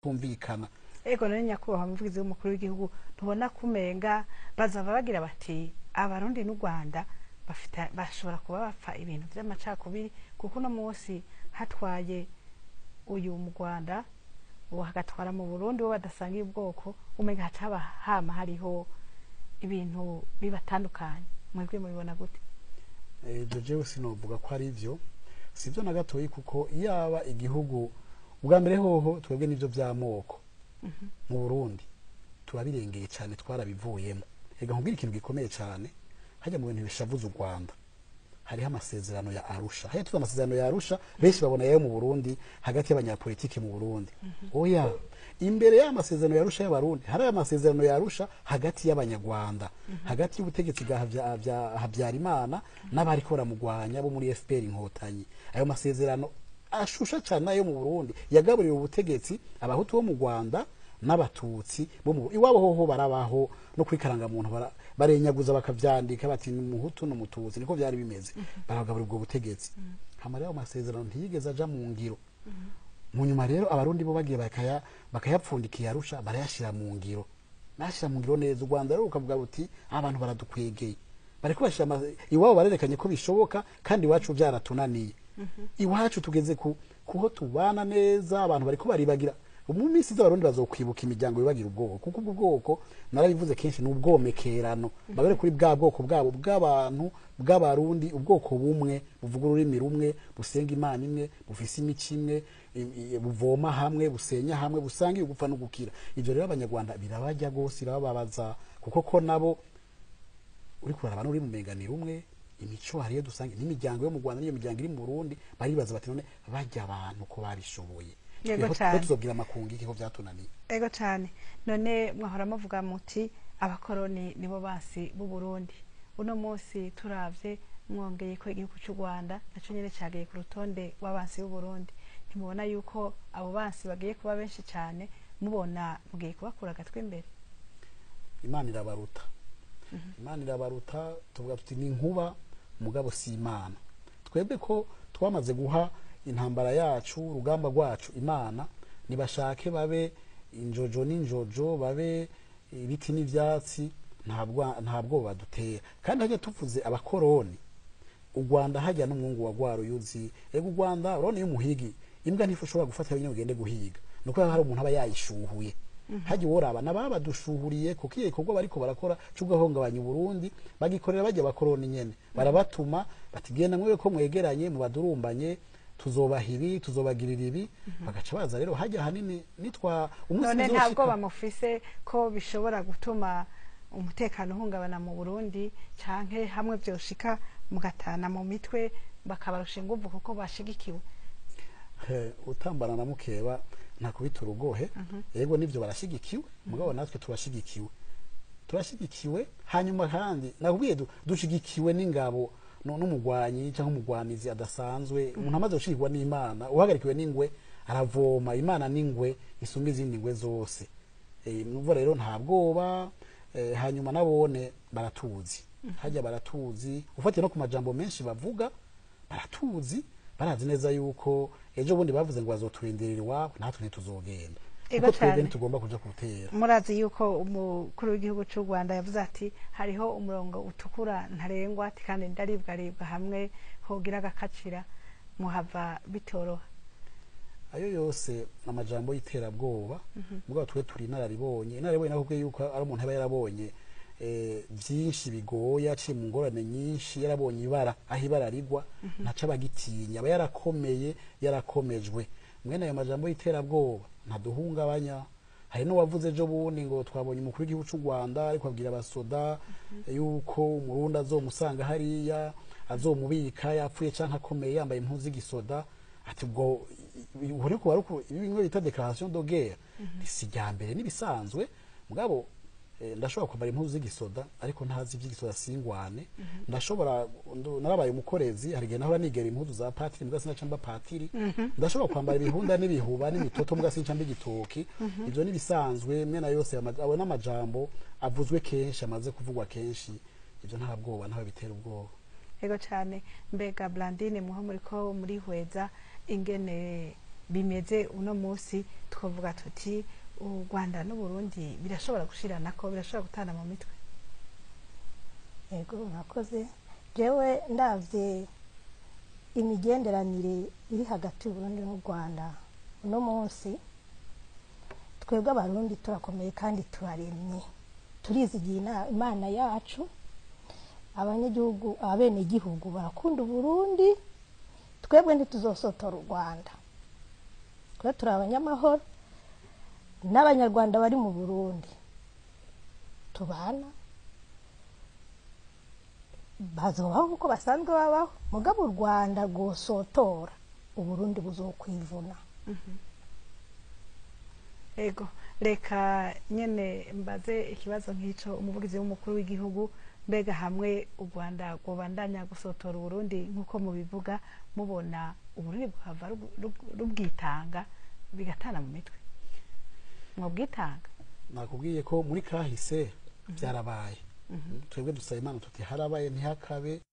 Kumvikana. Ego, none nyakubahwa muvugizi w'umukuru w'igihugu, ntubona kumenga bazava bagira bati Abarundi n'u Rwanda bafite, bashobora kuba bapfa ibintu vy'amacakubiri, kuko uno munsi hatwaye uyu mu Rwanda, uwo hagatwara mu Burundi, bo badasangiye ubwoko, umenga hacaba hama hariho ibintu bibatandukanye? Mwebwe mubibona gute? Ibyo jewe sinovuga ko ari byo, sibyo na gatoyi, kuko iyaba igihugu ubwa mbere hoho twebwe n'ibyo by'amoko mu Burundi turabirengeye cyane, twarabivuyemo. Reka nkubwire ikintu gikomeye cyane. Hajya mu bintu bishavuza u Rwanda hariho amasezerano ya Arusha. Hajya tuzi amasezerano ya Arusha, benshi babona yayo mu Burundi hagati y'abanyapolitike mu Burundi. Oya, imbere y'aya masezerano ya Arusha y'Abarundi hari aya masezerano ya Arusha hagati y'Abanyarwanda, hagati y'ubutegetsi bwa Habyarimana n'abariko baramugwanya bo muri FPR Inkotanyi. Ayo masezerano ashusha cyane ayo mu Burundi, yagaburiye ubutegetsi Abahutu bo mu Rwanda n'Abatutsi bo mu iwabo. Hoho barabaho no kuri karangamuntu barenyaguza bakavyandika bati ni Umuhutu n'Umututsi, niko vyari bimeze, baragabura ubwo butegetsi. Hama rero ayo masezerano ntiyigeze aja mu ngiro. Mu nyuma rero Abarundi bo bagiye bakayapfundikiye Arusha, barayashira mu ngiro, barayashira mu ngiro neza. U Rwanda rero rukavuga ruti abantu baradukwegeye, bariko bashira iwabo, barerekanye ko bishoboka kandi iwacu byaratunaniye. Iwacu tugeze ku kuho tubana neza, abantu bariko baribagira. Mu minsi iza Abarundi bazokwibuka imiryango bibagira ubwoko, kuko ubwo bwoko, narabivuze kenshi, ni ubwomekerano. Babere kuri bwa bwoko bwabo bw'abantu bw'Abarundi, ubwoko bumwe buvuga ururimi rumwe, busenga Imana imwe, bufise imico imwe, buvoma hamwe, busenya hamwe, busangiye ugupfa no gukira. Ivyo rero Abanyarwanda birabajya gose, birababaza, kuko ko nabo uri kuraraba n'uri mu menganiro umwe, imico hariyo dusange n'imiryango yo mu Rwanda n'iyo miryango iri mu Burundi, baribaza bati none bajya abantu ko babishoboye, Cane. twe tuzobwira amakungu iki ko vyatunaniye? Ego cane. None mwahora muvuga muti abakoroni nibo basi b'u Burundi. Uno munsi turavye mwongeye ko igihugu cy'u Rwanda naco nyene cagiye ku rutonde rw'abansi b'u Burundi, ntimubona yuko abo bansi bagiye kuba benshi cane? Mubona mugiye kubakura agatwi imbere? Imana irabaruta, Imana irabaruta. Tuvuga tuti ni inkuba, mugabo si Imana. Twebwe ko twamaze guha intambara yacu, urugamba rwacu Imana, nibashake babe injojo n'injojo, babe ibiti n'ivyatsi, ntabwo badutera. Kandi hajya tuvuze abakoroni, u Rwanda hajya n'umwungu wa Rwaruyuzi. Ego, u Rwanda urabona iyo umuhigi imbwa ntifushobora gufata wenyine ugende guhiga, nuko hari umuntu aba yayishuhuye. Hajya woraba nababa dushuhuriye, kuko iyo gikorwa bariko barakora cyo guhungabanya Uburundi bagikorera bajya abakoroni nyene, barabatuma bati genda mwewe ko mwegeranye mubadurumbanye, tuzobaha ibi, tuzobagirira ibi. Bagaca baza rero hajya hanini nitwa umunsi None uzoshika. ntabwo bamufise ko bishobora gutuma umutekano uhungabana mu Burundi, canke hamwe vyoshika mugatana mu mitwe bakabarusha inguvu kuko bashigikiwe? Utambana na mukeba ntakubita urugohe. Yego nivyo, barashigikiwe, mugabo natwe turashigikiwe, turashigikiwe. Hanyuma kandi nakubwiye dushigikiwe n'ingabo n'umugwanyi cyangwa umugwanizi adasanzwe. Umuntu amaze gushigikirwa n'Imana, uhagarikiwe n'ingwe aravoma. Imana n'ingwe isumba izindi ngwe zose. Numva rero nta bwoba. Hanyuma nabone baratuzi, hajya baratuzi, ufatiye no ku majambo menshi bavuga baratuzi, barazi neza yuko ejo bundi bavuze ngo bazoturindirira iwabo, natwe ntituzogenda, Ego kuko twebwe cane. ntitugomba kuja gutera. Murazi yuko umukuru w'igihugu cy'u Rwanda yavuze ati hariho umurongo utukura ntarengwa, ati kandi ndaribwaribwa hamwe hogira agakacira muhava bitoroha. Ayo yose amajambo y'iterabwoba, mugabo twe turi inararibonye. Inararibonye nakubwiye yuko ari umuntu aba yarabonye byinshi bigoye, aciye mu ngorane nyinshi, yarabonye ibara aho ibara rigwa, ntaco abagitinya, aba yarakomeye, yarakomejwe. Mwene ayo majambo y'iterabwoba ntaduhungabanya. Hari n'uwavuze ejo bundi ngo twabonye umukuru w'igihugu cy'u Rwanda ariko abwira abasoda yuko Umurundi azomusanga hariya azomubika yapfuye canke akomeye, yambaye impuzu z'igisoda, ati ubwo uri kuba bimwe bita déclaration de guerre. Si rya mbere, n'ibisanzwe. Mugabo ndashobora kwambara impuzu z'igisoda ariko ntazi iby'igisoda, singwane. Ndashobora narabaye umukorezi, hari igihe nahora nigera impuzu za patiri, mbwa sinaca mba patiri. Ndashobora kwambara ibihunda n'ibihuba n'imitoto, mbwa sinca mba igitoki. Ibyo n'ibisanzwe. Mwene yose abo n'amajambo avuzwe kenshi, amaze kuvugwa kenshi. Ibyo nta bwoba, ntawe bitera ubwoba. Ego cyane. Mbega Blandine, muho muri ko murihweza ingene Bimeze uno munsi, twavuga tuti u Rwanda n'Uburundi birashobora gushiranako, birashobora gutana mu mitwe? Yego, murakoze. Jewe ndavye imigenderanire iri hagati y'Uburundi n'u Rwanda uno munsi, twebwe Abarundi turakomeye kandi turaremye, turizigiye Imana yacu. Abanyagihugu, abenegihugu barakunda Uburundi. Twebwe ntituzosotora u Rwanda, twe turi abanyamahoro. N'Abanyarwanda bari mu Burundi tubana bazobaho kuko basanzwe babaho, mugabo u Rwanda rwosotora Uburundi buzokwivuna. Ego, reka nyene mbaze ikibazo nk'ico umuvugizi w'umukuru w'igihugu: mbega hamwe u Rwanda rwobandanya gusotora Uburundi nk'uko mubivuga, mubona Uburundi bwava rubwitanga bigatana mu mitwe? Mwobwitanga? Nakubwiye ko muri kahise byarabaye. Twebwe dusaba Imana tuti harabaye, ntihakabe.